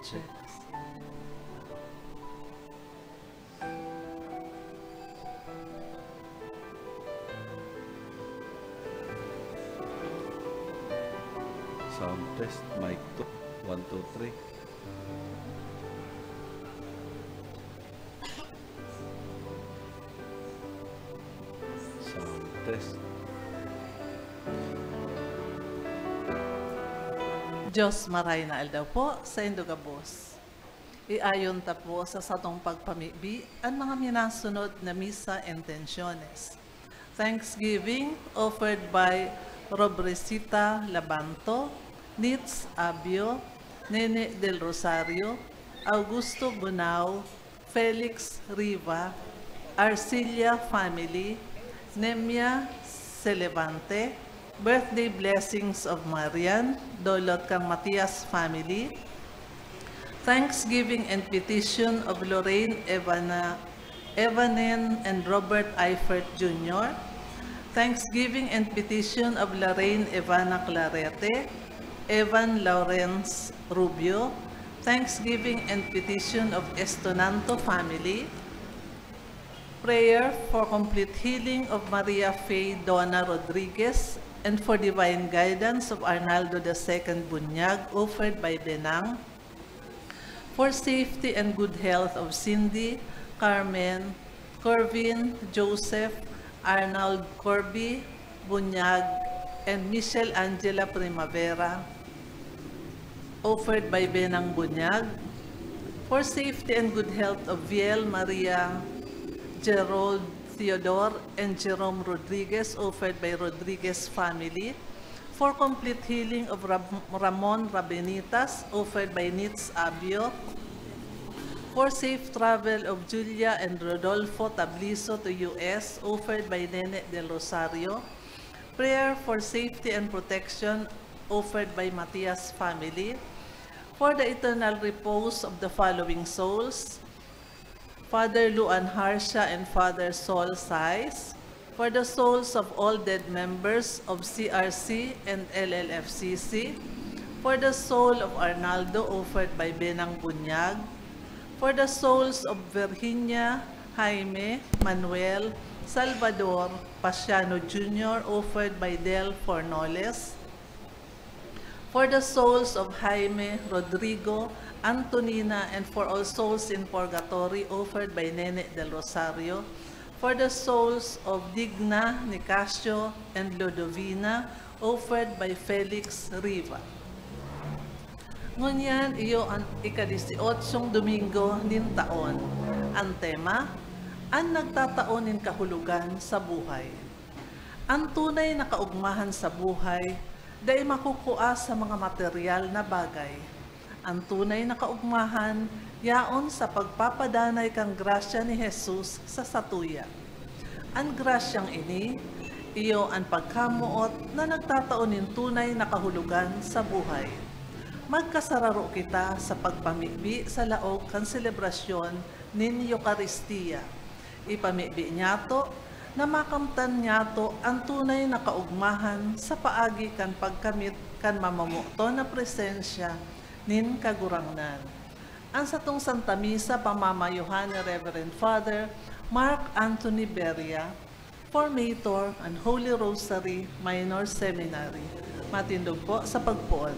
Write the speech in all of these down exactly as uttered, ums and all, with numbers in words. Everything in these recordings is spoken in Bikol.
Check. Sound test, mic two, one, two, three. Sound test. Diyos maray na aldaw po sa indo gabos. Iayon ta po sa satong pagpamibi an mga minasunod na misa intenciones. Thanksgiving offered by Robresita Labanto, Nitz Abio, Nene del Rosario, Augusto Bonao, Felix Riva, Arcilia family, Nemia Celevante, birthday blessings of Marian, dolot kan Matias family, thanksgiving and petition of Lorraine Evana, Evanen and Robert Eifert Junior, thanksgiving and petition of Lorraine Evana Clarete, Evan Lawrence Rubio, thanksgiving and petition of Estonanto family, prayer for complete healing of Maria Faye Dona Rodriguez and for divine guidance of Arnaldo the Second Bunyag, offered by Benang, for safety and good health of Cindy, Carmen, Corvin, Joseph, Arnold Corby, Bunyag, and Michelle Angela Primavera, offered by Benang Bunyag, for safety and good health of Viel Maria Gerald Theodore and Jerome Rodriguez, offered by Rodriguez family, for complete healing of Ram-, Ramon Rabenitas, offered by Nitz Abio, for safe travel of Julia and Rodolfo Tabliso to U S, offered by Nene del Rosario, prayer for safety and protection offered by Matias family, for the eternal repose of the following souls: Father Luan Harsha and Father Sol Sais, for the souls of all dead members of C R C and L L F C C, for the soul of Arnaldo, offered by Benang Bunyag, for the souls of Virginia, Jaime, Manuel, Salvador, Pasiano Junior, offered by Del Fornoles, for the souls of Jaime, Rodrigo, Antonina, and for all souls in purgatory, offered by Nene del Rosario, for the souls of Digna, Nicasio, and Ludovina, offered by Felix Riva. Ngunyan, iyo an ikadisyotsong Domingo nin taon. An tema, an nagtatao nin kahulogan sa buhay. An tunay na kaugmahan sa buhay dai makukua sa mga materyal na bagay. An tunay na kaugmahan yaon sa pagpapadanay kan grasya ni Jesus sa satuya. An grasyang ini, iyo an pagkamoot na nagtatao nin tunay na kahulogan sa buhay. Magkasararo kita sa pagpamibi sa laog kan selebrasyon nin Eukaristia. Ipamibi niyato na makamtan niyato an tunay na kaugmahan sa paagi kan pagkamit kan mamamoton na presensya nin Kagurangnan. An satong Santa Misa pamamayohan ni Reverend Father Mark Anthony Beria, formator an Holy Rosary Minor Seminary. Matindog po sa pagpoon.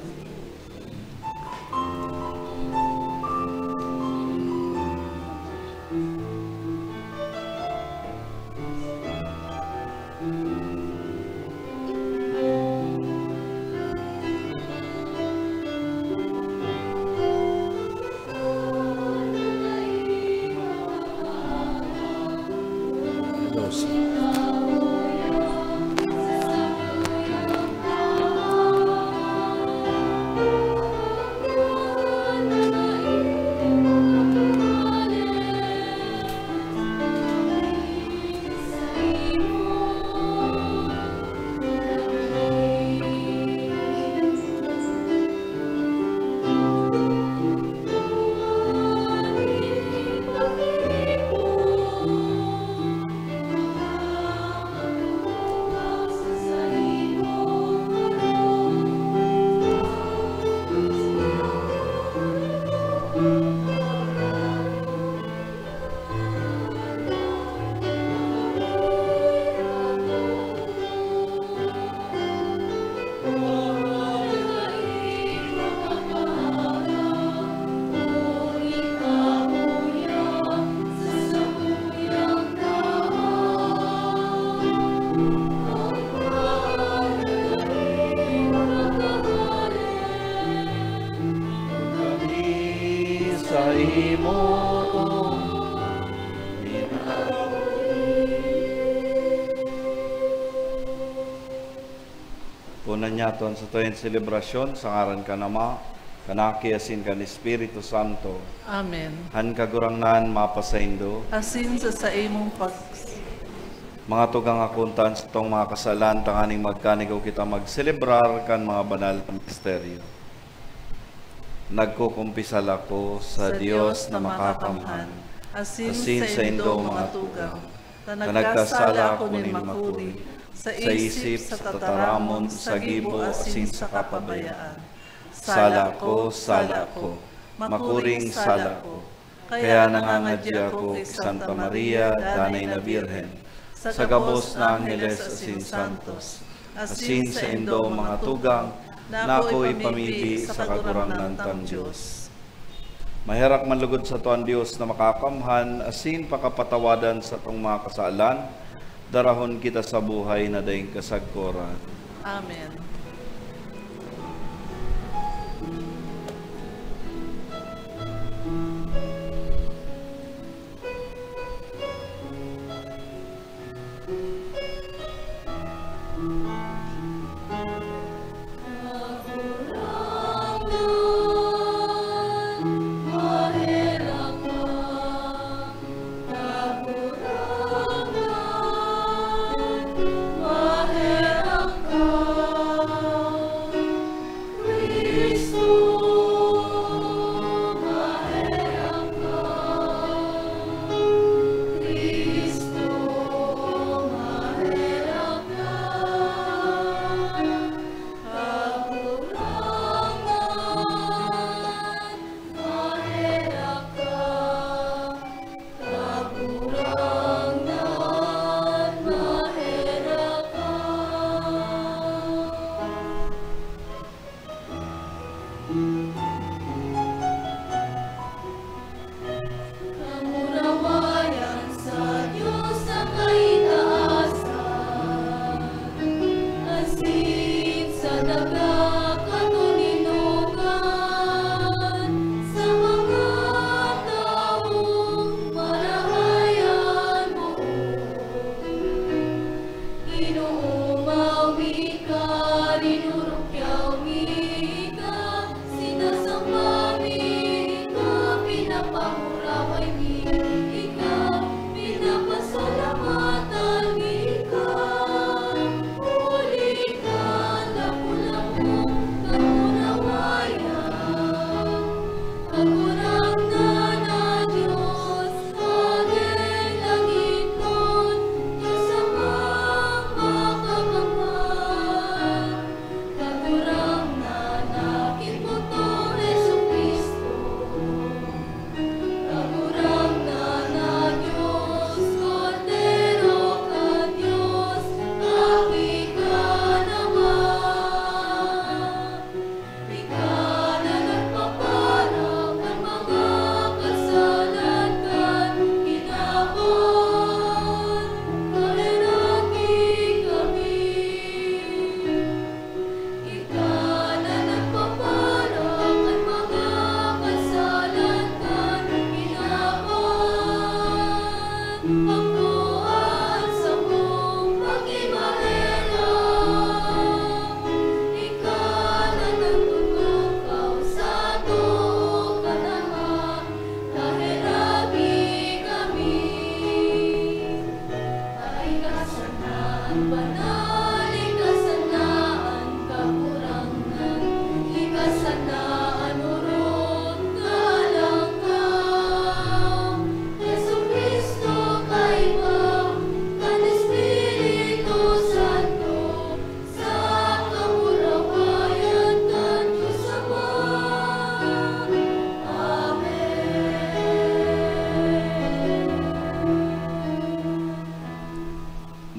Ngunyan niyato an satuyang selebrasyon sa ngaran kan Ama, kan Aki, asin kan Espiritu Santo. Amen. An Kagurangnan mapasaindo. Asin sa saimong pag... Mga tugang, akonta an satong mga kasalan tanganing magkanigo kita magselebrar kan mga banal na misteryo. Nagkukumpisal ako sa Dios na makakamhan, asin saindo, mga tugang, ta nagkasala ako nin makuri, sa isip, sa tataramon, sa gibo, asin sa kapabayaan. Sala ko, sala ko, makuring sala ko. Kaya nangangadya ako ki Santa Maria, Danay na Birhen, sa gabos na angheles asin santos, asin saindo, mga tugang, na ako ipamibi sa Kagurangnan tang Dios. Maherak man lugod sato an Dios na makakamhan, asin pakapatawadan satong mga kasalan, darahon kita sa buhay na daing kasagkoran. Amen.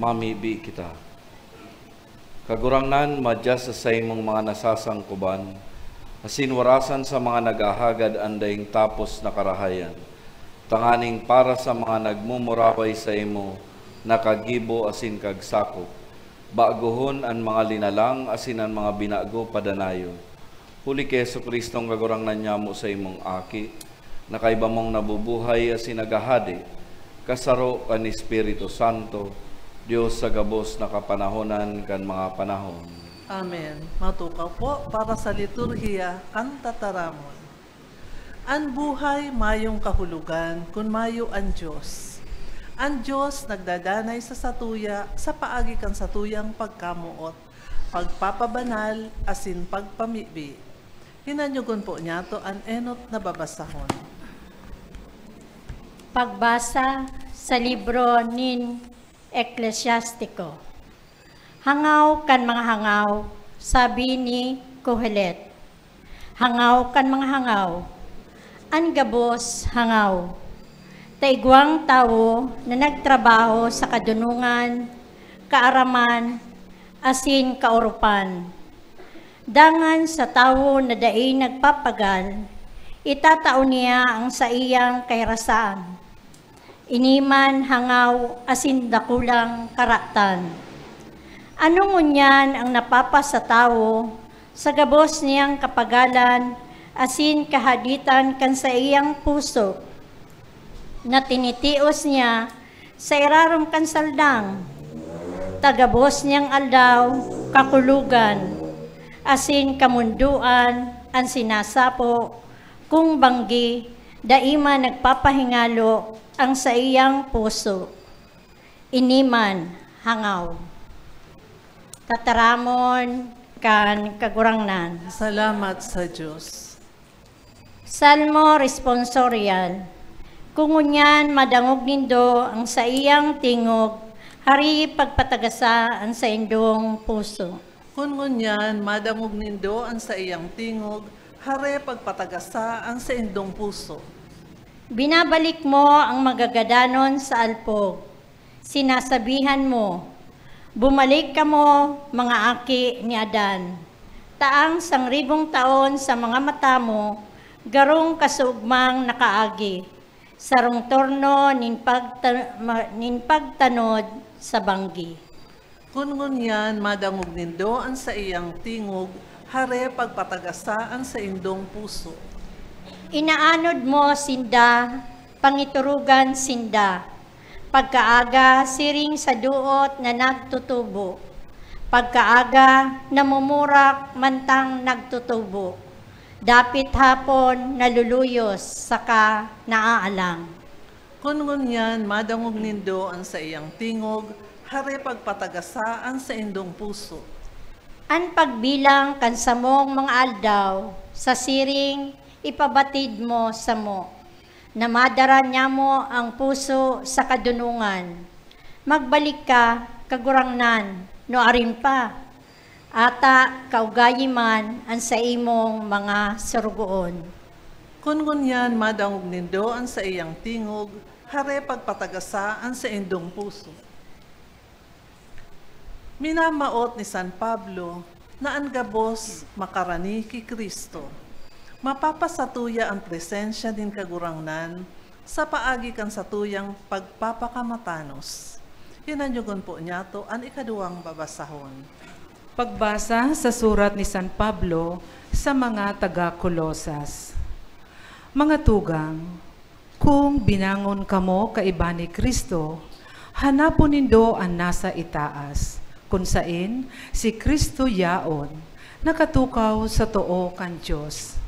Mamibi kita. Kagurangnan, madya sa saimong mga nasasangkuban, asin warasan sa mga naghahagad an daing tapos na karahayan, tanganing para sa mga nagmumuraway saimo na kagibo asin kagsakop, bagohon an mga linalang asin an mga binago padanayon. Huli ki Jesu-Cristong Kagurangnan nyamo, saimong Aki, na kaiba mong nabubuhay asin naghahade, kasaro kan Espiritu Santo, Dios sa gabos na kapanahonan kan mga panahon. Amen. Matukaw po para sa liturhiya kan tataramon. An buhay mayong kahulogan kun mayo an Dios. An Dios nagdadanay sa satuya sa paagi kan satuyang pagkamoot, pagpapabanal, asin pagpamibi. Hinanyogon po niyato an enot na babasahon. Pagbasa sa libro nin Eklesiastiko. Hangaw kan mga hangaw, sabi ni Kohelet. Hangaw kan mga hangaw, an gabos hangaw. Ta igwang tawo na nagtrabaho sa kadunongan, kaaraman, asin kaoropan. Dangan sa tawo na dai nagpapagal, itatao niya ang saiyang kahirasaan. Ini man hangaw asin dakulang karatan. Ano ngunyan ang napapas sa tawo sa gabos niyang kapagalan asin kahaditan kan saiyang puso, na tinitios niya sa irarom kan saldang? Ta gabos niyang aldaw, kakulogan, asin kamondoan an sinasapo, kung banggi, dai man nagpapahingalo ang saiyang puso. Ini man, hangaw. Tataramon kan Kagurangnan. Salamat sa Dios. Salmo Responsorial. Kung ngunyan madangog nindo ang saiyang tingog, hari pagpatagasa an saindong puso. Kun ngunyan madangog nindo an saiyang tingog, hare pagpatagasa an saindong puso. Binabalik mo ang magagadanon sa alpog. Sinasabihan mo, "Bumalik kamo, mga aki ni Adan." Ta ang sangribong taon sa mga mata mo, garong kasuugmang nakaagi, sarong torno nin pagta-, ma-, nin pagtanod sa banggi. Kun ngunyan madangog nindo an saiyang tingog, hare pagpatagasa an saindong puso. Inaanod mo sinda, pangiturugan sinda. Pagkaaga, siring sa duot na nagtutubo. Pagkaaga, namumurak mantang nagtutubo. Dapit hapon, naluluyos, saka naaalang. Kun ngunyan madangog nindo an saiyang tingog, hare pagpatagasa an saindong puso. An pagbilang kan samong mga aldaw, sa siring, ipabatid mo samo, na madara nyamo ang puso sa kadunongan. Magbalik ka, Kagurangnan, nuarin pa. Ata kaugayi man an saimong mga sorogoon. Kun ngunyan madangog nindo an saiyang tingog, hare pagpatagasa an saindong puso. Minamawot ni San Pablo na an gabos makarani ki Cristo. Mapapasatuya an presensya nin Kagurangnan sa paagi kan satuyang pagpapakamatanos. Hinanyogon po niyato an ikaduwang babasahon. Pagbasa sa surat ni San Pablo sa mga taga Colosas. Mga tugang, kung binangon kamo kaiba ni Cristo, hanapon nindo an nasa itaas, kun saen si Cristo yaon, nakatukaw sa too kan Dios.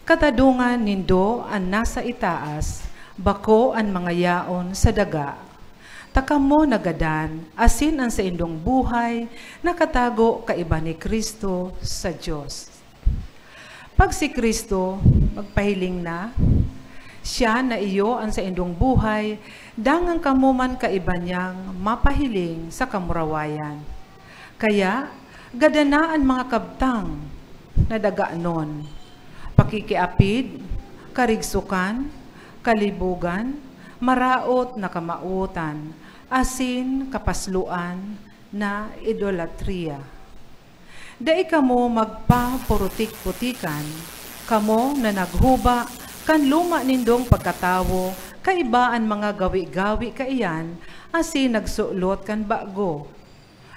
Katadongan nindo an nasa itaas, bako an mga yaon sa daga. Ta kamo nagadan, asin an saindong buhay nakatago kaiba ni Cristo sa Dios. Pag si Cristo magpahiling na, siya na iyo an saindong buhay, dangan kamo man kaiba niyang mapahiling sa kamurawayan. Kaya, gadana an mga kabtang na daganon, pakikiapid, karigsokan, kalibogan, maraot na kamawotan, asin kapasloan na idolatria. Dai kamo magpapurutik-putikan, kamo na naghuba kan luma nindong pagkatawo kaiba an mga gawi-gawi kaiyan, asin nagsulot kan bago,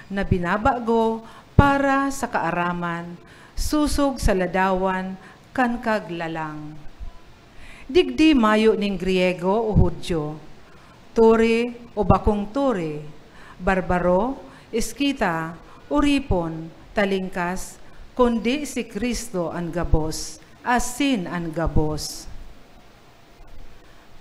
na binabago para sa kaaraman, sosog sa ladawan kan kaglalang. Digdi mayo nin Griego o Judio, Tore o bakong Tore, Barbaro, Eskita, Oripon, talingkas, kundi si Cristo an gabos, asin an gabos.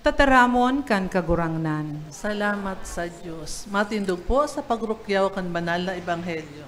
Tataramon kan Kagurangnan. Salamat sa Dios. Matindog po sa pagrukyaw kan banal na ebanghelyo.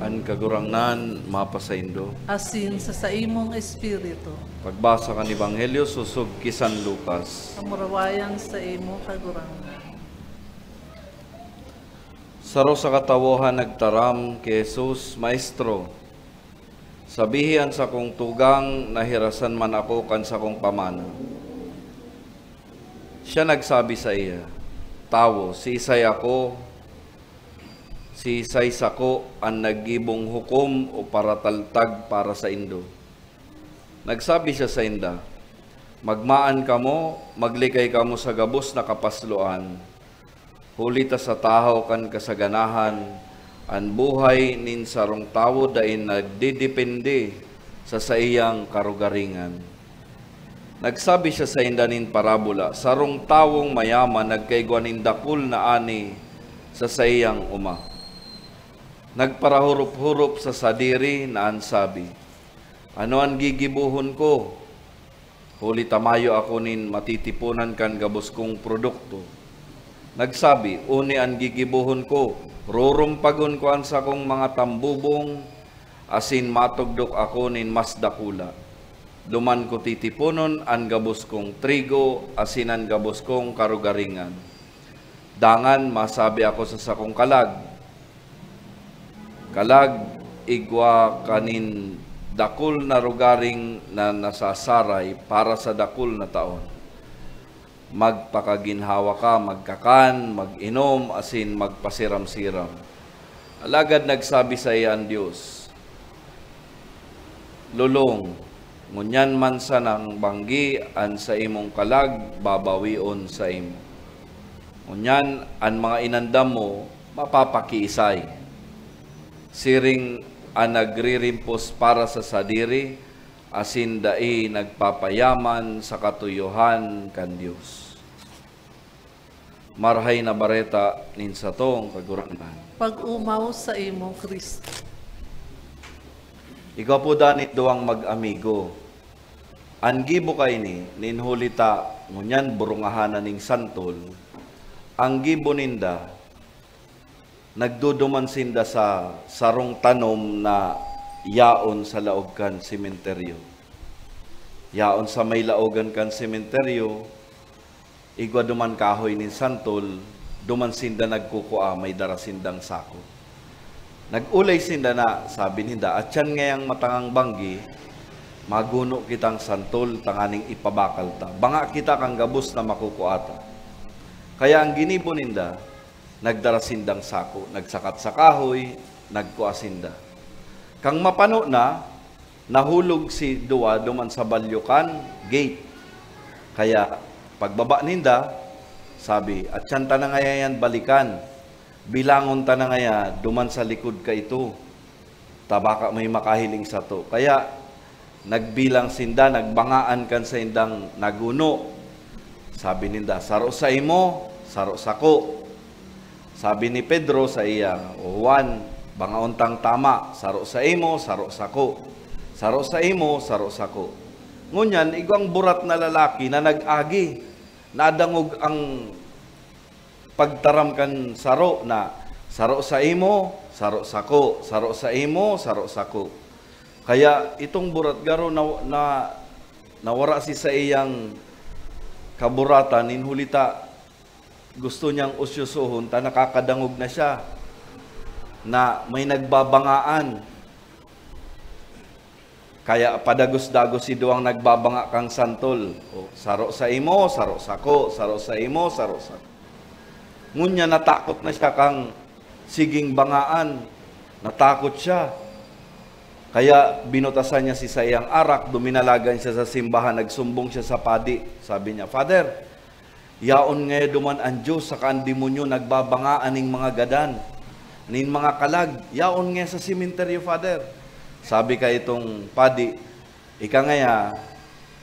An Kagurangnan mapasaindo. Asin sa saimong espiritu. Pagbasa kan Ebanghelyo sosog ki San Lucas. Kamurawayan saimo, Kagurangnan. Saro sa katawohan nagtaram ki Jesus, "Maestro, sabihi an sakong tugang na hirasan man ako kan sakong pamana." Siya nagsabi saiya, "Tawo, siisay ako, siisay sako an naggibong hukom o parataltag para saindo?" Nagsabi siya sainda, "Magmaan kamo, maglikay kamo sa gabos na kapasloan, huli ta sa tahaw kan kasaganahan, an buhay nin sarong tawo dai nagdedepende sa saiyang karugaringan." Nagsabi siya sainda nin parabola, "Sarong tawong mayaman nagkaigwa nin dakul na ani sa saiyang oma. Nagparahurop-hurop sa sadiri na an sabi, 'Ano an gigibohon ko? Huli ta mayo ako nin matitiponan kan gabos kong produkto.' Nagsabi, 'Uni an gigibohon ko, rurumpagon ko an sakong mga tambubong asin matugdok ako nin mas dakula. Duman ko titiponon an gabos kong trigo asin an gabos kong karugaringan. Dangan masabi ako sa sakong kalag, 'Kalag, igwa ka nin dakul na rugaring na nasasaray para sa dakul na taon. Magpakaginhawa ka, magkakan, mag-inom, asin magpasiram-siram.' Alagad nagsabi saiya an Dios, 'Lolong, ngunyan man sanang banggi an saimong kalag babawion saimo. Ngunyan an mga inandam mo mapapakiisay.' Siring an nagririmpos para sa sadiri, asin dai nagpapayaman sa katuyohan kan Dios. Marahay na Bareta nin satong Kagurangnan. Pag-omaw saimo, Cristo. Igwa po daa nin duwang mag-amigo. An gibo kaini, nin huli ta ngunyan burungahan na nin santol, ang gibo ninda, nagduduman sinda sa sarong tanom na yaon sa laog kan sementeryo. Yaon sa may laogan kan sementeryo, igwa duman kahoy nin santol, duman sinda nagkukua, may dara sindang sako. Nag-olay sinda na, sabi ninda, "Atyan ngayang matangang banggi, maguno kitang santol tanganing ipabakal ta. Banga kita kan gabos na makukua ta." Kaya ang ginibo ninda, nagdara sindang sako, nagsakat sa kahoy, nagkua sinda. Kan mapano na, nahulog si duwa duman sa balyo kan gate. Kaya pagbaba ninda, sabi, "Atyan ta na ngaya yan balikan. Bilangon ta na ngaya duman sa likod kaito, ta baka may makahiling sato." Kaya nagbilang sinda, nagbangaan kan saindang naguno. Sabi ninda, "Saro saimo, saro sako." Sabi ni Pedro saiya, "O Juan, bangaon tang tama, saro saimo, saro sako. Saro saimo, saro sako." Ngunyan, igwang burat na lalaki na nag-agi. Nadangog ang pagtaram kan saro na, "Saro saimo, saro sako, saro saimo, saro sako." Kaya itong burat garo na, na Nawara si saiyang kaburatan, nin huli ta gusto niyang usyosohon ta nakakadangog na siya na may nagbabangaan. Kaya padagos-dagos si duwang nagbabanga kan santol. O, saro sa imo, saro sako, saro sa imo, saro sa... Ngunyan natakot na siya kan siging bangaan. Natakot siya. Kaya binutasan niya si saiyang arak, duminalagan siya sa simbahan, nagsumbong siya sa padi. Sabi niya, "Father, yaon ngaya duman an Diyos saka an demonyo nagbabanga aning mga gadan, nin mga kalag, yaon ngaya sa sementeryo, Father." Sabi kaitong padi, "Ika ngaya,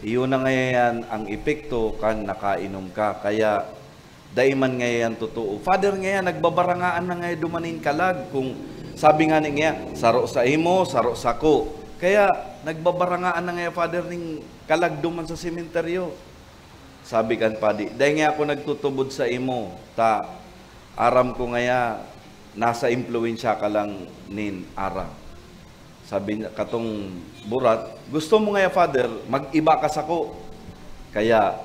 iyo na ngaya yan ang epekto kan nakainom ka. Kaya dai man ngaya yan totoo." Father, ngaya nagbabarangaan na ngaya duman nin kalag. Kung sabi nga ni ngaya, "Saro sa imo, saro sako." Kaya nagbabarangaan na ngaya, Father, ning kalag duman sa sementeryo. Sabi kan padi, "Dai ngaya ako nagtutubod sa imo, ta aram ko ngaya nasa impluwensya ka lang nin arak." Sabi niya, katong burat, "Gusto mo ngaya, Father, mag-iba ka sako?" Kaya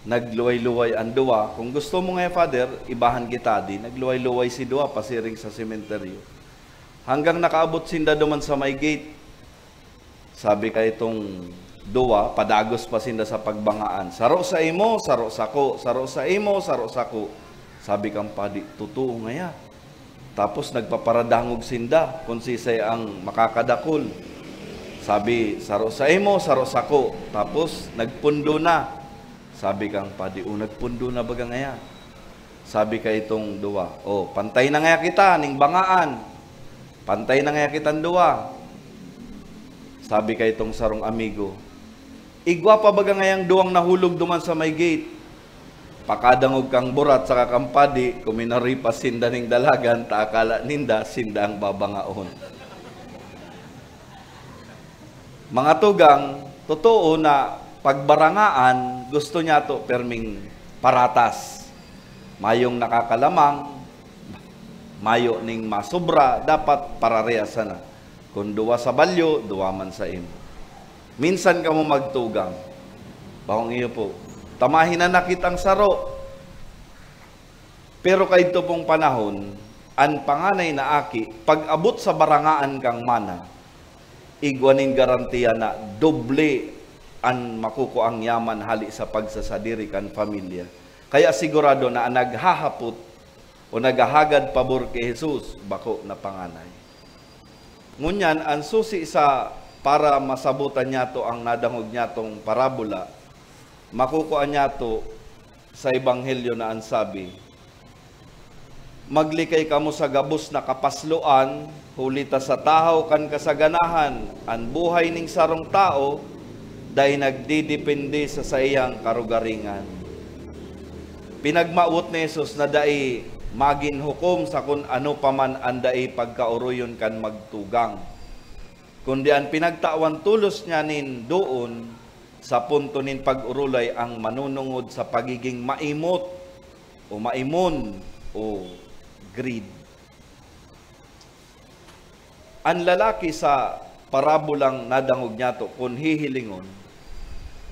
nagluway-luway an duwa. "Kung gusto mo ngaya, Father, ibahan kita." Di nagluway-luway si duwa pasiring sa sementeryo. Hanggang nakaabot sinda duman sa may gate. Sabi kaitong duwa, padagos pa sinda sa pagbangaan, "Saro sa imo, saro sako, saro sa imo, saro sako." Sabi kan padi, "Totoo ngaya." Tapos nagpaparadangog sinda kun sisay ang makakadakul. Sabi, "Saro sa imo, saro sako." Tapos nagpundo na. Sabi kan padi, "O, nagpundo na baga ngaya?" Sabi kaitong duwa, "O, pantay na ngaya kita ning bangaan. Pantay na ngaya kitang duwa." Sabi kaitong sarong amigo, "Igwa pa baga ngayang duwang nahulog duman sa may gate?" Pakadangog kan burat saka kan padi, kuminaripas sinda ning dalagan, ta akala ninda sinda ang babangaon. Mga tugang, totoo na pagbarangaan, gusto niyato perming paratas. Mayong nakakalamang, mayo ning masobra, dapat pararehas sana. Kun duwa sa balyo, duwa man sa imo. Minsan kamo magtugang. Bawang iyo po. Tamahin na nakitang saro. Pero kaidto pong panahon, an panganay na aki, pag-abot sa barangaan kan mana, igwa nin garantiya na doble an makukuang yaman hali sa pagsasadiri kan pamilya. Kaya sigurado na an naghahapot o naghahagad pabor ki Jesus, bako na panganay. Ngunyan, an susi sa para masabotan niyato ang nadangog niyatong parabola, makukua niyato sa Ebanghelyo na an sabi, "Maglikay kamo sa gabos na kapasloan, huli ta sa tahaw kan kasaganahan, an buhay ning sarong tawo dai nagdedepende sa saiyang karugaringan." Pinagmawot ni Jesus na dai magin hukom sa kun ano pa man an dai pagkaoroyon kan magtugang, kundi an pinagtawan tolos niya nin doon sa punto nin pag-orolay ang manunungod sa pagiging maimot o maimon o greed. An lalaki sa parabolang nadangog niyato, kun hihilingon,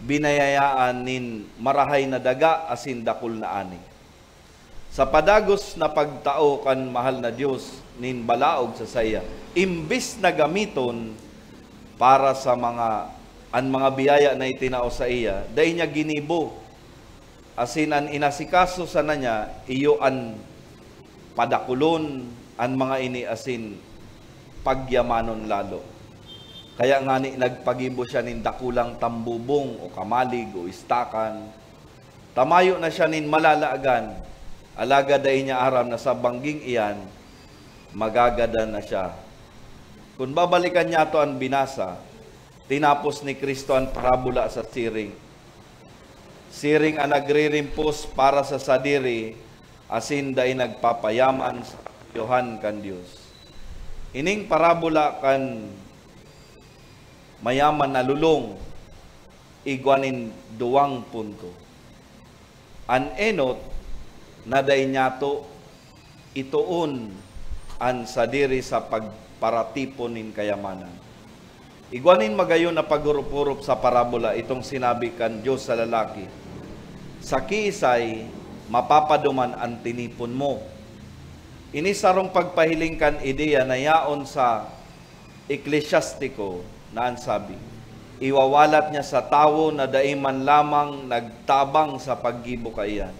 binayayaan nin marahay na daga asin dakul na ani. Sa padagos na pagtao kan mahal na Dios nin balaog sa saiya, imbis na gamiton para sa mga, an mga biyaya na itinao saiya, dai niya ginibo. Asin an inasikaso sana niya, iyo an padakulon an mga ini asin pagyamanon lalo. Kaya ngani nagpagibo siya nin dakulang tambubong o kamalig o istakan. Ta mayo na siya nin malalagan, alagad dai niya aram na sa bangging iyan, magagadan na siya. Kun babalikan niyato an binasa, tinapos ni Cristo an parabola sa siring, "Siring an nagririmpos para sa sadiri asin dai nagpapayaman sa kayohan kan Dios." Ining parabola kan mayaman na lolong igwa nin duwang punto. An enot na dai niyato itoon an sadiri sa pagparatipon nin kayamanan. Igwa nin magayon na paghurup-hurup sa parabola itong sinabi kan Dios sa lalaki, "Sa kiisay mapapaduman an tinipon mo?" Ini sarong pagpahiling kan ideya na yaon sa Eklesyastiko na an sabi, iwawalat niya sa tawo na dai man lamang nagtabang sa paggibo kaiyan.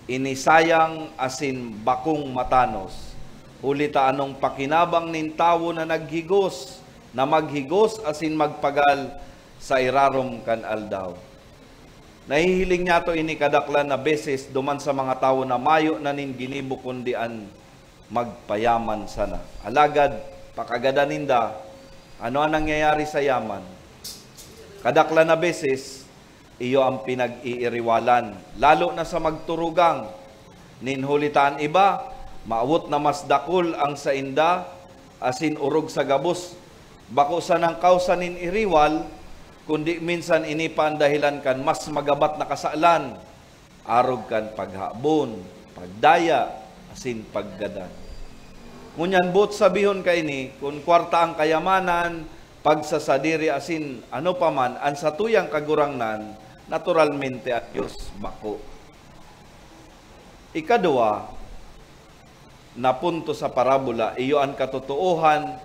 Ini sayang asin bakong matanos, huli ta anong pakinabang nin tawo na naghigos, na maghigos asin magpagal sa irarom kan aldaw? Nahihiling niyato ini kadaklan na beses duman sa mga tawo na mayo na nin ginibo kundi an magpayaman sana. Alagad, pakagadan ninda, ano an nangyayari sa yaman? Kadaklan na beses, iyo an pinag-iiriwalan, lalo na sa magturugang. Nin huli ta an iba, mawot na mas dakul ang sainda asin orog sa gabos. Bako sanang kawsa nin iriwal, kundi minsan ini pa an dahelan kan mas magabat na kasalan, arog kan paghabon, pagdaya, asin paggadan. Ngunyan, boot sabihon kaini, kun kwarta ang kayamanan, pagsasadiri, asin ano pa man an satuyang kagurangnan, naturalmente an Dios bako. Ikaduwa na punto sa parabola, iyo an katotoohan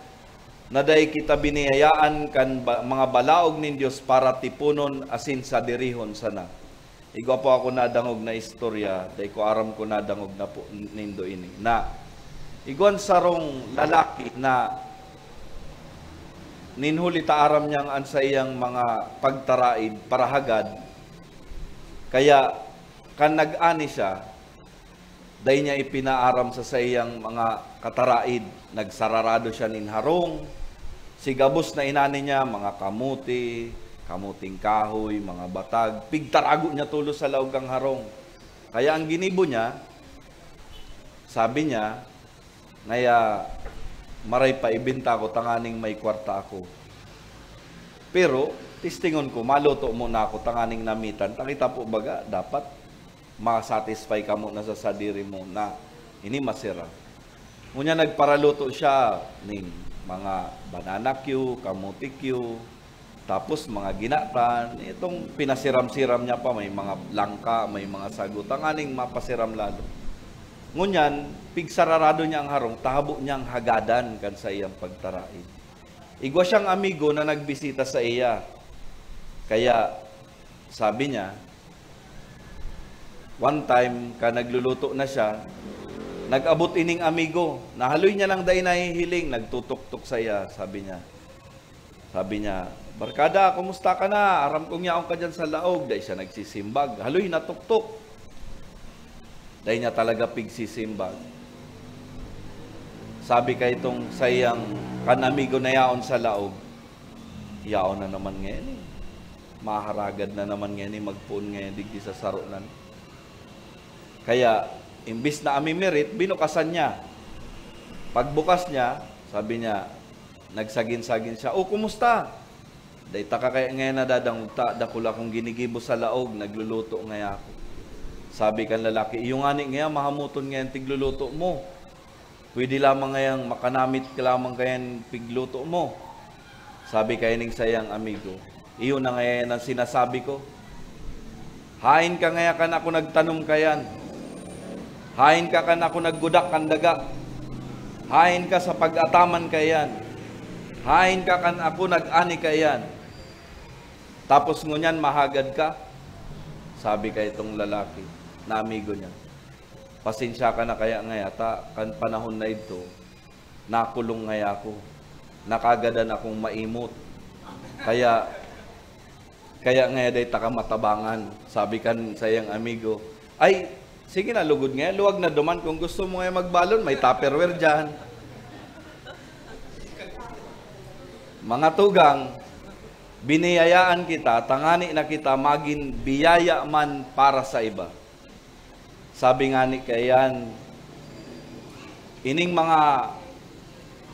na dai kita biniyayaan kan ba-, mga balaog nin Dios para tiponon asin sadirihon sana. Igwa po ako nadangog na istorya, dai ko aram kung nadangog na po nindo ini, na igwan sarong lalaki na nin huli ta aram niyang an saiyang mga pagtaraid parahagad, kaya kan nag-ani siya, dai niya ipinaaram sa saiyang mga kataraid. Nagsararado siya nin harong. Si gabos na inani niya, mga kamote, kamoting kahoy, mga batag. Pigtarago niya tolos sa laog kan harong. Kaya ang ginibo niya, sabi niya, "Ngaya maray pa ibenta ko tanganing may kwarta ako. Pero, testingon ko, maluto muna ako tanganing namitan." Ta kita po baga, dapat ma-satisfy ka muna sa sadiri mo na ini masira. Ngunyan nagparaluto siya nin mga banana cue, kamote cue, tapos mga ginatan. Itong pinasiram-siram niya pa, may mga langka, may mga sago, tanganing mapasiram lalo. Ngunyan, pigsararado niya ang harong, tahabo niyang hagadan kan saiyang pagtaraid. Igwa siyang amigo na nagbisita sa iya. Kaya, sabi niya, one time, ka nagluluto na siya, nag-abot ining amigo. Nahaloy niya nang dai nahihiling, nagtutuktok sa iya, sabi niya. Sabi niya, "Barkada, kumusta ka na? Aram kong yaon ka diyan sa laog." Dai siya nagsisimbag. Haloy, natuktok. Dai niya talaga pigsisimbag. Sabi kaitong saiyang kan amigo na yaon sa laog, "Yaon na naman ngayon eh. Maharagad na naman ngayon eh, magpoon ngayon digdi sa saro na." Kaya, imbis na amimirit, binukasan niya. Pagbukas niya, sabi niya, nagsagin-sagin siya, "O, kumusta? Dai taka kaya ngayon nadadangog ta, dakul akong ginigibo sa laog, nagluluto ngaya ako." Sabi kan lalaki, "Iyo ngani ngaya, mahamuton ngaya an tigluluto mo. Pwede lamang ngayang makanamit ka lamang kayan pigluto mo." Sabi kaining saiyang amigo, "Iyo na ngayan an sinasabi ko. Haen ka ngaya kan ako nagtanom kayan? Haen ka kan ako naggudak kan daga? Haen ka sa pag-ataman kayan? Haen ka kan ako nag-ani kayan? Tapos ngunyan mahagad ka?" Sabi kaitong lalaki na amigo niya, "Pasensya ka na kaya ngaya ta, kan panahon na idto, nakulong ngaya ako. Nakagadan akong maimot. Kaya, kaya ngaya dai taka matabangan." Sabi kan saiyang amigo, "Ay, sige na, lugod ngaya, luwag na duman. Kung gusto mo ngaya magbalon, may Tupperware diyan." Mga tugang, biniyayaan kita, tangani na kita magin biyaya man para sa iba. Sabi ngani kaiyan, ining mga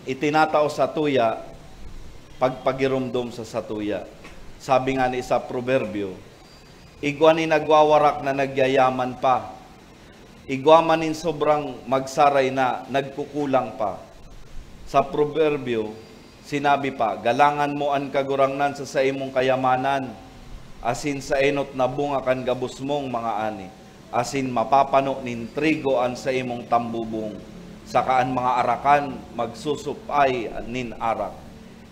itinatao satuya, pagpagiromdom sa satuya. Sabi ngani sa proberbio, "Igwa nin nagwawarak na nagyayaman pa. Igwa man nin sobrang magsaray na nagkukulang pa." Sa proberbio, Sinabi pa, "Galangan mo an Kagurangnan sa saimong kayamanan, asin sa enot na bunga kan gabos mong mga ani, asin mapapano nin trigo an saimong tambubong, saka an mga arakan magsusupay nin arak."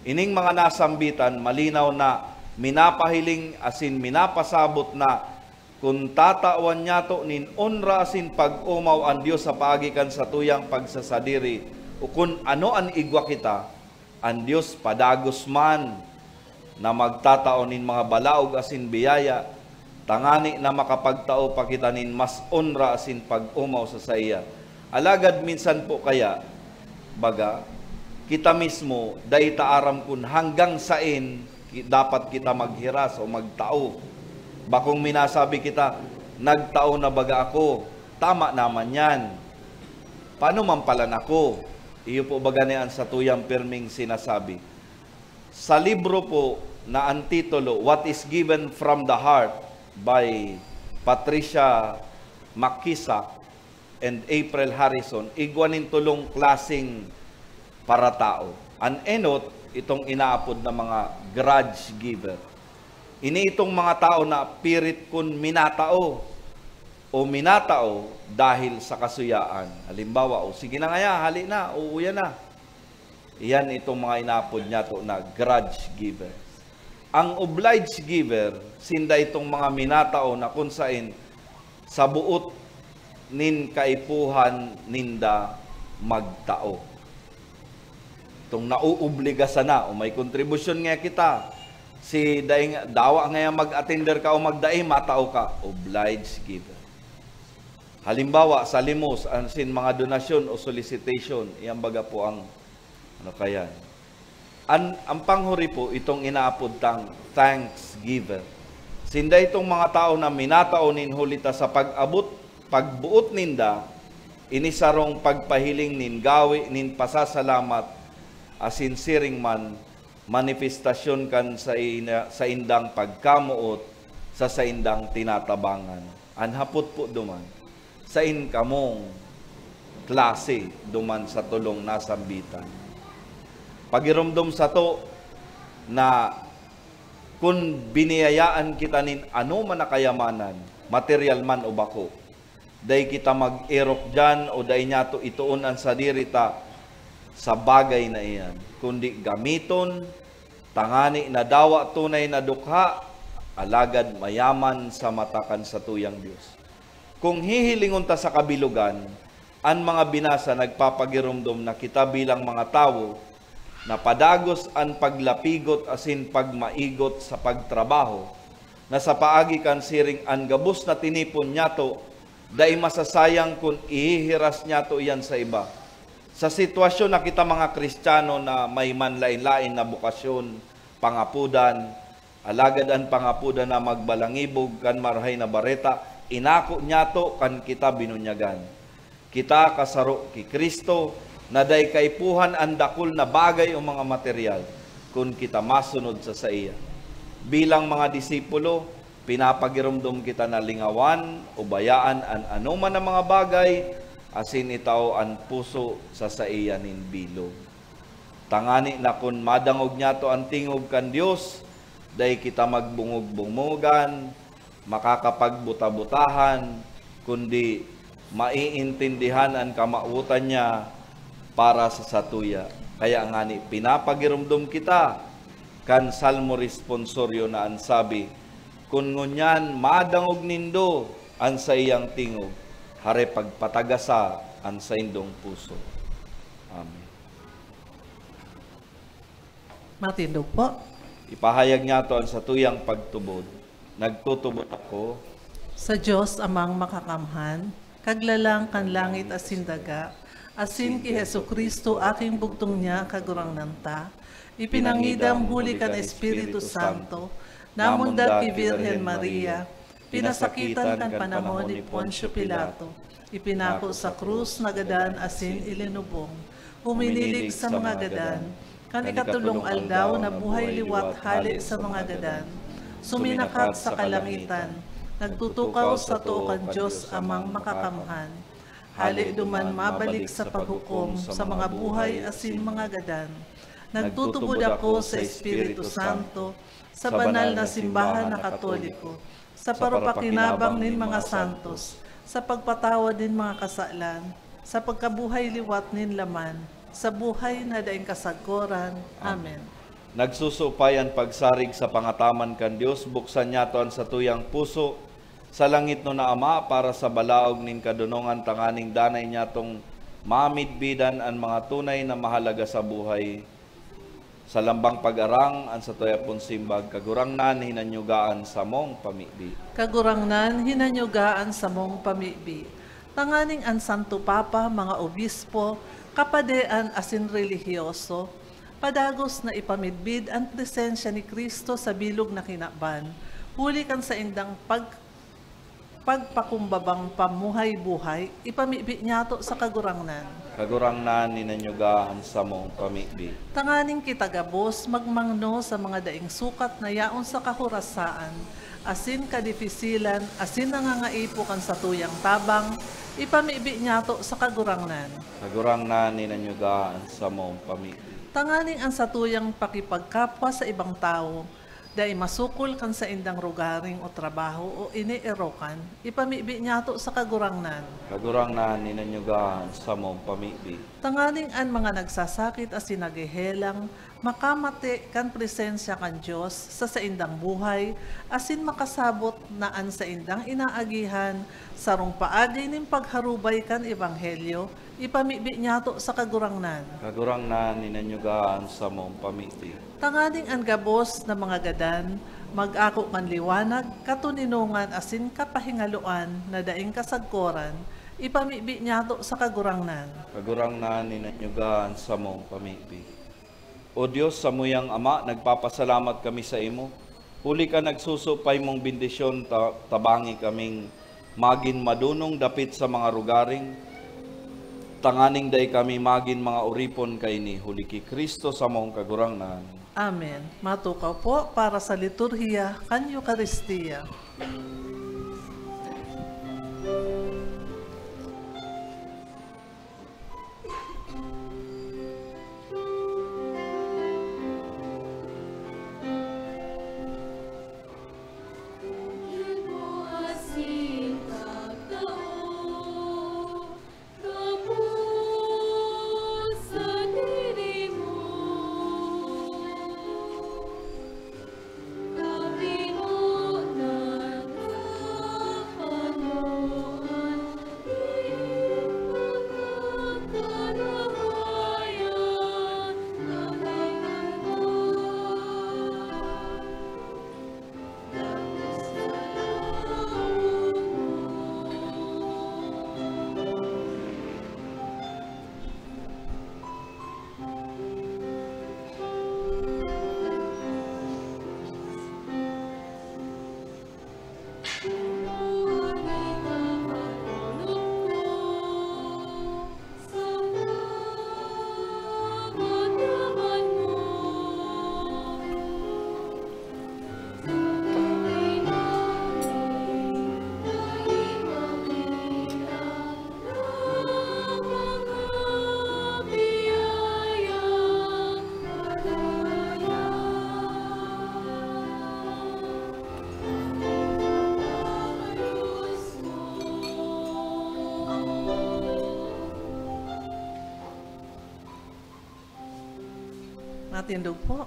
Ining mga nasambitan, malinaw na minapahiling asin minapasabot na kun tatawan niyato nin onra asin pag-omaw an Dios sa paagi kan satuyang pagsasadiri, o kun ano an igwa kita, an Dios padagos man na magtatao nin mga balaog asin biyaya, tangani na makapagtao pa kita nin mas onra asin pag-omaw sa saiya. Alagad minsan po kaya, baga, kita mismo, dai ta aram kun hanggang saen ki-, dapat kita maghiras o magtao. Bakong minasabi kita, "Nagtao na baga ako, tama naman yan. Paano man pala ako?" Iyo po baga ni an satuyang pirming sinasabi. Sa libro po na an titulo, What is Given from the Heart by Patricia Mackisack and April Harrison, igwa nin tolong klaseng paratao. An enot, itong inaapod na mga grudge giver. Ini itong mga tao na pirit kun minatao o minatao dahil sa kasuyaan. Halimbawa, "O, sige na ngaya, hali na, uuya na." Iyan itong mga inaapod niyato na grudge giver. Ang obliged giver, sinda itong mga minatao na kun saen sa boot nin kaipuhan ninda magtao. Itong nauobliga sana, o may kontribusyon nga kita, si daing, dawa ngaya mag-attender ka o magdai, matao ka, obliged giver. Halimbawa, sa limos, asin mga donasyon o solicitation, iyan baga po ang, ano kayan. An, ang panghuri po, itong inaapod tang thanksgiver. Sinda itong mga tao na minatao nin huli ta sa pag-abot, pagboot ninda, ini sarong pagpahiling nin gawe nin pasasalamat asin siring man, manifestasyon kan saina-, saindang pagkamoot sa saindang tinatabangan. An hapot po duman, saen kamong klase duman sa tolong nasambitan? Pagiromdom sato na kun biniyayaan kita nin anoman na kayamanan, materyal man o bako, dai kita mag-erok diyan o dai niyato itoon an sadiri ta sa bagay na iyan, kundi gamiton tangani na dawa tunay na dukha, alagad mayaman sa mata kan satuyang Dios. Kung hihilingon ta sa kabilogan, an mga binasa nagpapagiromdom na kita bilang mga tawo na padagos an paglapigot asin pagmaigot sa pagtrabaho, na sa paagi kan siring an gabos na tinipon niyato dai masasayang kun ihihiras niyato iyan sa iba. Sa sitwasyon na kita mga Kristiyano na may manlaen-laen na bokasyon, pangapodan, alagad an pangapodan na magbalangibog kan Marahay na Bareta, inako niyato kan kita binunyagan. Kita kasaro ki Cristo, na dai kaipuhan an dakul na bagay o mga materyal, kun kita masunod sa saiya. Bilang mga disipulo, pinapagiromdom kita na lingawan o bayaan an anoman na mga bagay, asin itao an puso sa saiya nin bilog. Tangani na kun madangog niyato an tingog kan Dios, dai kita magbungog-bungogan, makakapagbuta-butahan, kundi maiintindihan an kamawotan niya para sa satuya. Kaya ngani, pinapagiromdom kita kan Salmo Responsorio na an sabi, "Kun ngunyan madangog nindo an saiyang tingog, hare pagpatagasa an saindong puso." Amen. Matindog po. Ipahayag niyato an satuyang pagtubod. Nagtutubod ako sa Dios Amang Makakamhan, Kaglalang kan langit asin daga, asin ki Jesu-Cristo, aking bugtong niya, Kagurangnan ta, ipinangidam huli kan Espiritu Santo, namundag ki Birhen Maria, pinasakitan kan panahon ni Poncio Pilato, ipinako sa krus, nagadan asin ilinubong, huminilig sa mga gadan, kan ikatolong aldaw nabuhay liwat hale sa mga gadan, suminakat sa kalangitan, nagtutukaw sa too kan Dios Amang Makakamhan. Hale duman mabalik sa paghukom sa mga buhay asin mga gadan. Nagtutubod ako sa Espiritu Santo, sa banal na simbahan na Katoliko, sa parapakinabang nin mga santos, sa pagpatawad nin mga kasalan, sa pagkabuhay liwat nin laman, sa buhay na daing kasagkoran. Amen. Nagsusupay an pagsarig sa pangataman kan Dios, buksan niyato an satuyang puso sa langitnon na Ama para sa balaog nin kadonongan, tanganing danay niyatong mamidbidan an mga tunay na mahalaga sa buhay. Sa lambang pag-arang, an satuya pong simbag, Kagurangnan, hinanyuga an samong pamibi. Kagurangnan, hinanyuga an samong pamibi. Tanganing an Santo Papa, mga obispo, kapadean asin relihiyoso, padagos na ipamidbid an presensya ni Cristo sa bilog na kinaban, huli kan saindang pag-, pagpakumbabang pamuhay-buhay, ipamibi niyato sa Kagurangnan. Kagurangnan, hinanyuga an samong pamibi. Tanganing kita gabos magmangno sa mga daing sukat na yaon sa kahorasaan, asin kadipisilan, asin nangangaipo kan satuyang tabang, ipamibi niyato sa Kagurangnan. Kagurangnan, hinanyuga an samong pamibi. Tanganing an satuyang pakipagkapwa sa ibang tawo, dai masukol kan saindang rogaring o trabaho o ini erokan, ipamibi niyato sa Kagurangnan. Kagurangnan, hinanyuga an samong pamibi. Tanganing an mga nagsasakit asin naghehelang makamate kan presensya kan Dios sa saindang buhay, asin makasabot na an saindang inaagihan sarong paagi nin pagharubay kan ebanghelyo, ipamibi niyato sa Kagurangnan. Kagurangnan, hinanyuga an samong pamibi. Tanganing an gabos na mga gadan mag-ako kan liwanag, katoninongan asin kapahingaloan na daing kasagkoran, ipamibi niyato sa Kagurangnan. Kagurangnan, hinanyuga an samong pamibi. O Dios, samuyang Ama, nagpapasalamat kami saimo, huli kan nagsusupay mong bendisyon, ta-, tabangi kaming magin madonong dapit sa mga rogaring, tanganing dai kami magin mga oripon kaini, huli ki Cristo samong Kagurangnan. Amen. Matukaw po para sa liturhiya kan Eukaristia. Matindog po.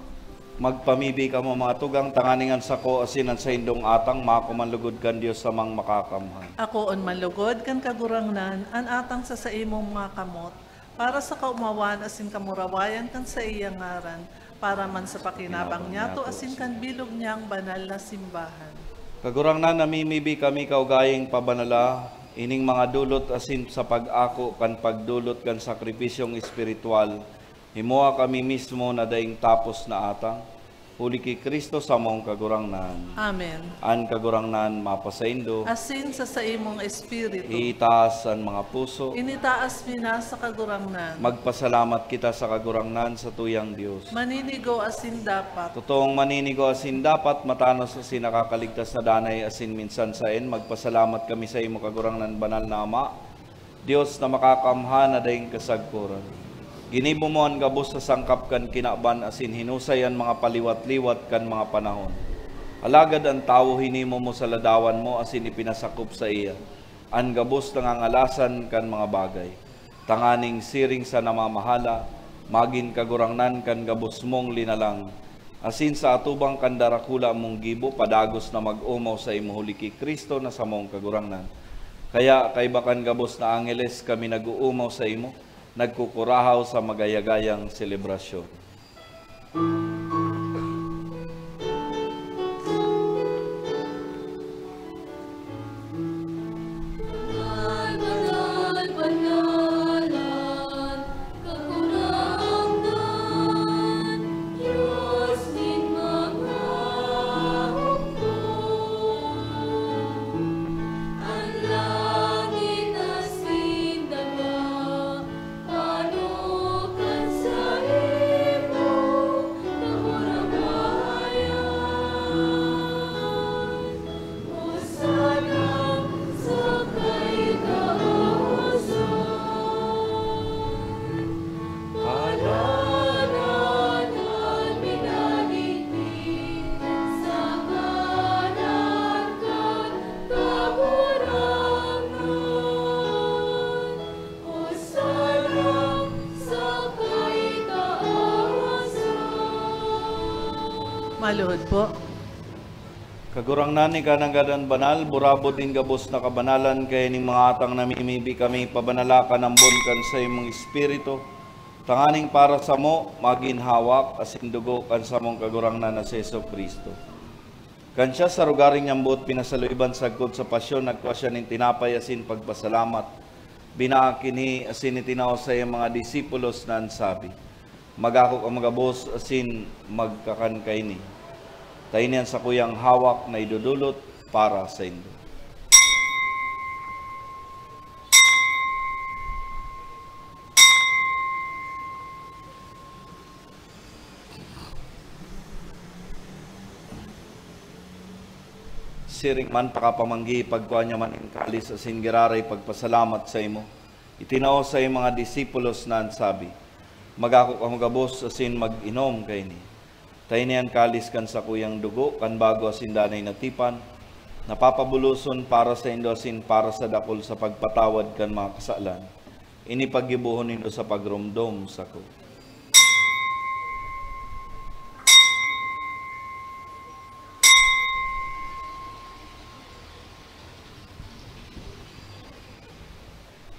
Magpamibi kamo, mga tugang, tanganing an sako asin an saindong atang maako man lugod kan Dios Amang Makakamhan. Akoon man lugod kan Kagurangnan an atang sa saimong mga kamot, para sa kaomawan asin kamurawayan kan saiyang ngaran, para man sa pakinabang niyato asin kan bilog niyang banal na simbahan. Kagurangnan, namimibi kami kaugaying pabanala ining mga dulot asin sa pag-ako kan pagdolot kan sakripisyong espiritual, himoa kami mismo na daing tapos na atang, huli ki Cristo samong Kagurangnan. Amen. An Kagurangnan mapasaindo. Asin sa saimong espiritu. Iitaas an mga puso. Initaas mi na sa Kagurangnan. Magpasalamat kita sa Kagurangnan, satuyang Dios. Maninigo asin dapat. Totoong maninigo asin dapat, matanos asin nakakaligtas sa danay asin minsan saen, magpasalamat kami saimo, Kagurangnan, banal na Ama, Dios na makakamhan na daing kasagkoran. Ginibo mo an gabos sa sangkap kan kinaban asin hinusay an mga paliwat-liwat kan mga panahon. Alagad an tawo hinimo mo sa ladawan mo asin ipinasakop saiya an gabos na ngangalasan kan mga bagay, tanganing siring sa namamahala, magin kagurangnan kan gabos mong linalang, asin sa atubang kan darakula mong gibo, padagos na mag-omaw saimo huli ki Cristo na samong Kagurangnan. Kaya, kaiba kan gabos na angheles, kami nag-oomaw saimo, nagkukurahaw sa magayagayang selebrasyon. Maluhod po. Kagurangnan, ika nanggad an banal, burabod nin gabos na kabanalan, kaya ning mga atang namimibi kami, pabanala ka nambon kan saimong Espiritu, tanganing para samo, magin hawak asin dugo kan samong Kagurangnan na si Jesu-Cristo. Kan siya sa rogaring niyang boot pinasaluiban sagkod sa pasyon, nagkua siya nin tinapay asin pagpasalamat, binaak ini asin itinao sa iyang mga disipulos na an sabi, "Mag-ako kamo gabos asin magkakan kaini. Ta ini an sakuyang hawak na idodolot para saindo." Siring man, pakapamanggi, pagkua niya man nin kalis asin giraray pagpasalamat saimo, itinao sa iyang mga disipulos na an sabi, "Mag-ako kamo gabos asin mag-inom kaini. Ta ini an kalis kan sakuyang dugo kan bago asin danay na tipan, na papabuloson para saindo asin para sa dakul sa pagpatawad kan mga kasalan. Ini paggibohon nindo sa pagromdom sako."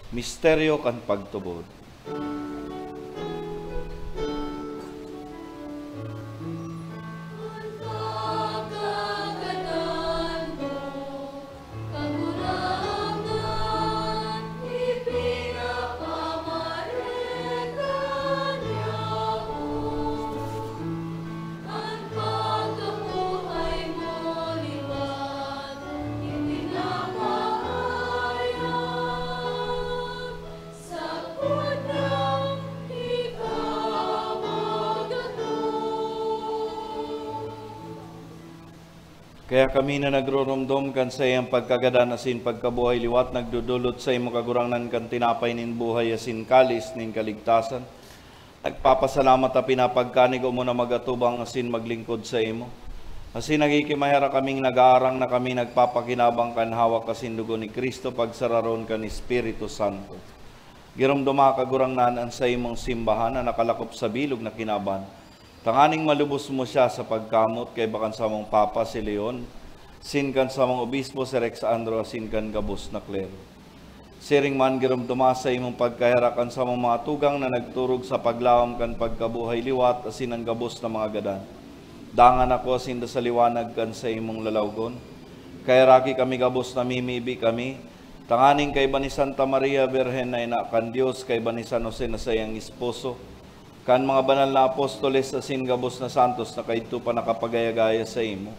Misteryo kan pagtubod. Kaya kami na nagroromdom kan saiyang pagkagadan asin pagkabuhay liwat, nagdodolot saimo, Kagurangnan, kan tinapay nin buhay asin kalis nin kaligtasan. Nagpapasalamat ta pinapagkanigo mo na mag-atubang asin maglingkod saimo. Asin naghihimaherak kaming nag-aarang na kami nagpapakinabang kan hawak asin dugo ni Cristo, pagsararoon kan Espiritu Santo. Giromdoma, Kagurangnan, an saimong simbahan na nakalakop sa bilog na kinaban, tanganing malubos mo siya sa pagkamot, kaiba kan samong Papa, si Leon, asin kan samong Obispo, si Rex Andro, asin kan gabos na klero. Siring man, giromdoma sa imong pagkaherak an samong mga tugang na nagturog sa paglaom kan pagkabuhay liwat asin an gabos na mga gadan. Dangan ako asin da sa liwanag kan saimong lalawgon. Kaheraki kami gabos, namimibi kami, tanganing kaiba ni Santa Maria Birhen na ina kan Dios, kaiba ni San Jose na saiyang esposo, kan mga banal na apostoles asin gabos na santos na kaidto pa nakapagaya-gaya saimo,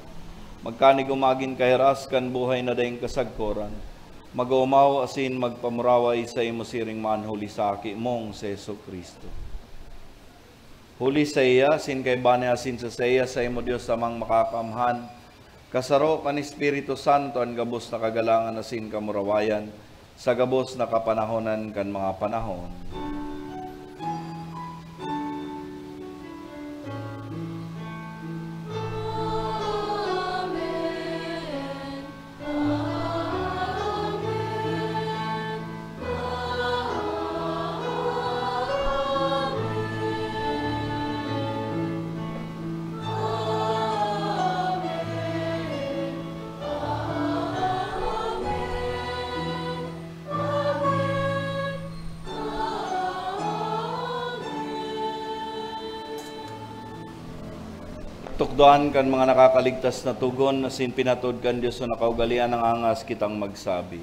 magkanigo magin kahiras kan buhay na daing kasagkoran, mag-oomaw asin magpamuraway saimo siring man huli sa Aki mong si Jesu-Cristo. Huli saiya, asin kaiba niya, asin sa saiya, saimo, Dios Amang Makakamhan, kasaro kan Espiritu Santo, an gabos na kagalangan asin kamurawayan, sa gabos na kapanahonan kan mga panahon. Tukdoan kan mga nakakaligtas na togon asin pinatod kan Dios na kaugalean, nangangas kitang magsabi.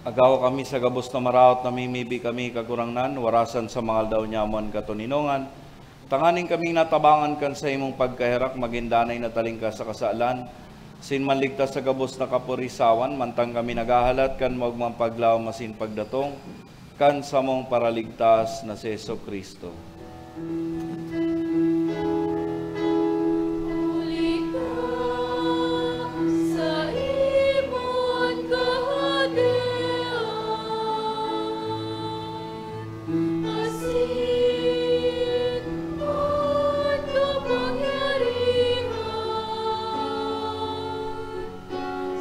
Agawa kami sa gabos na maraot, namimibi kami, Kagurangnan, warasan sa mga aldaw nyamo an katoninongan, tanganing kaming natabangan kan saimong pagkaherak, magin danay na talingkas sa kasalan, asin manligtas sa gabos na kaporisawan, mantang kami naghahalat kan maogmang paglaom asin pagdatong kan samong Paraligtas na si Jesu-Cristo. Huli ka sa imong kahadean, asin an kapangyarihan,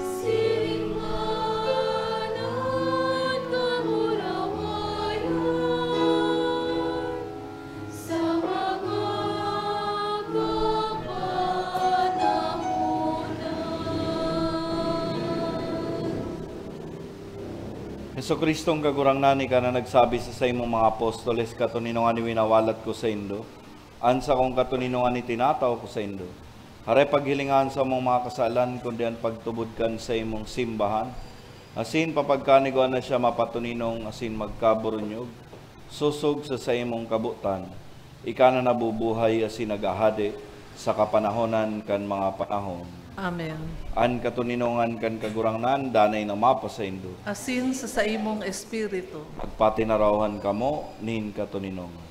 siring man an kamurawayan, sa mga kapanahonan. Jesu-Cristong Kagurangnan, ika na nagsabi sa saimong mga apostoles, "Katoninongan iwinawalat ko saindo, an sakong katoninongan itinatao ko saindo." Hare paghilinga an samong mga kasalan, kundi an pagtubod kan saimong simbahan, asin papagkanigwa na siya mapatoninong asin magkaburunyog, sosog sa saimong kabotan. Ika na nabubuhay asin naghahade sa kapanahonan kan mga panahon. Amen. An katoninongan kan Kagurangnan danay na mapasaindo. Asin sa saimong espiritu. Magpatinarawan kamo nin katoninongan.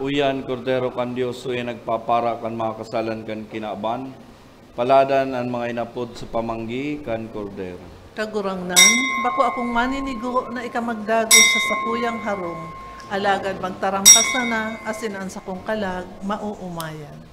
Uya an Kordero kan Dios, uya nagpapara kan mga kasalan kan kinaban. Paladan an mga inapod sa pamanggi kan Kordero. Kagurangnan, bako akong maninigo na ika magdagos sa sakuyang harong, alagad magtaram ka sana, asin an sakong kalag maoomayan.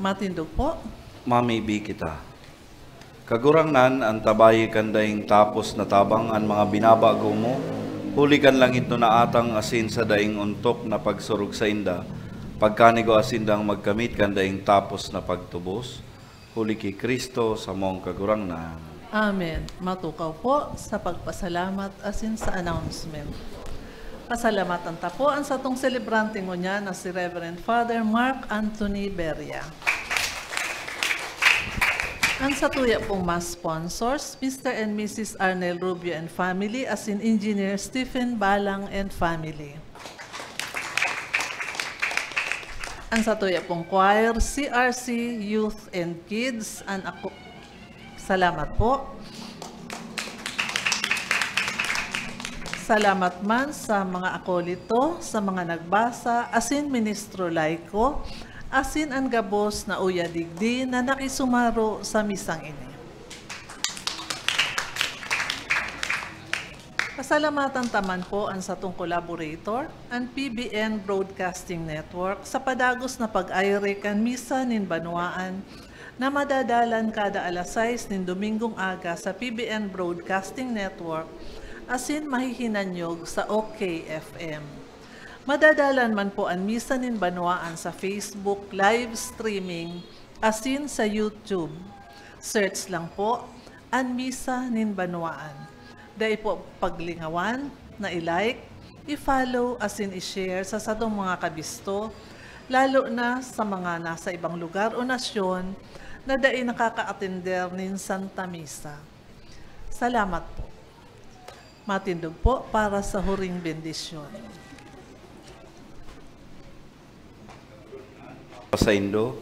Matindog po. Mamibi kita. Kagurangnan, antabayi kan daing tapos na tabang an mga binabago mo, huli kan langit na atang asin sa daing ontok na pagsurog sainda, pagkanigwaa sindang magkamit kan daing tapos na pagtubos, huli ki Cristo, samong Kagurangnan. Amen. Matukaw po sa pagpasalamat asin sa announcement. Pasalamatan ta po an satong selebrante ngunyan na si Reverend Father Mark Anthony Beria. An satuya pong mass sponsors, Mister and Missus Arnel Rubio and family, asin Engineer Stephen Balang and family. An satuya pong choir, C R C, Youth and Kids, an ako, salamat po. Salamat man sa mga akolito, sa mga nagbasa, asin ministro laiko, asin an gabos na uya digdi na nakisumaro sa misang ini. Pasalamatan ta man po an satong collaborator, an P B N Broadcasting Network, sa padagos na pag-aire kan Misa nin Banwaan na madadalan kada alas sais nin Domingong aga sa P B N Broadcasting Network asin mahihinanyog sa OK F M. Madadalan man po an Misa nin Banwaan sa Facebook live streaming asin sa YouTube. Search lang po, an Misa nin Banwaan. Dai po paglingawan na i-like, i-follow asin i-share sa satong mga kabisto, lalo na sa mga nasa ibang lugar o nasyon na dai nakakaatender nin Santa Misa. Salamat po. Matindog po para sa huring bendisyon. Saindo.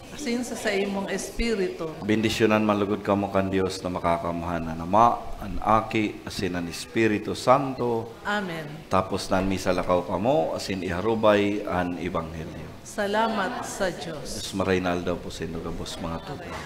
Asin sa saimong espiritu. Bendisyonan man lugod kamo kan Dios na Makakamhan, an Ama, an Aki, asin an Espiritu Santo. Amen. Tapos na an misa, lakaw kamo asin iharubay an ebanghelyo. Salamat sa Dios. Dios, maray na aldaw po saindo gabos, mga tugang.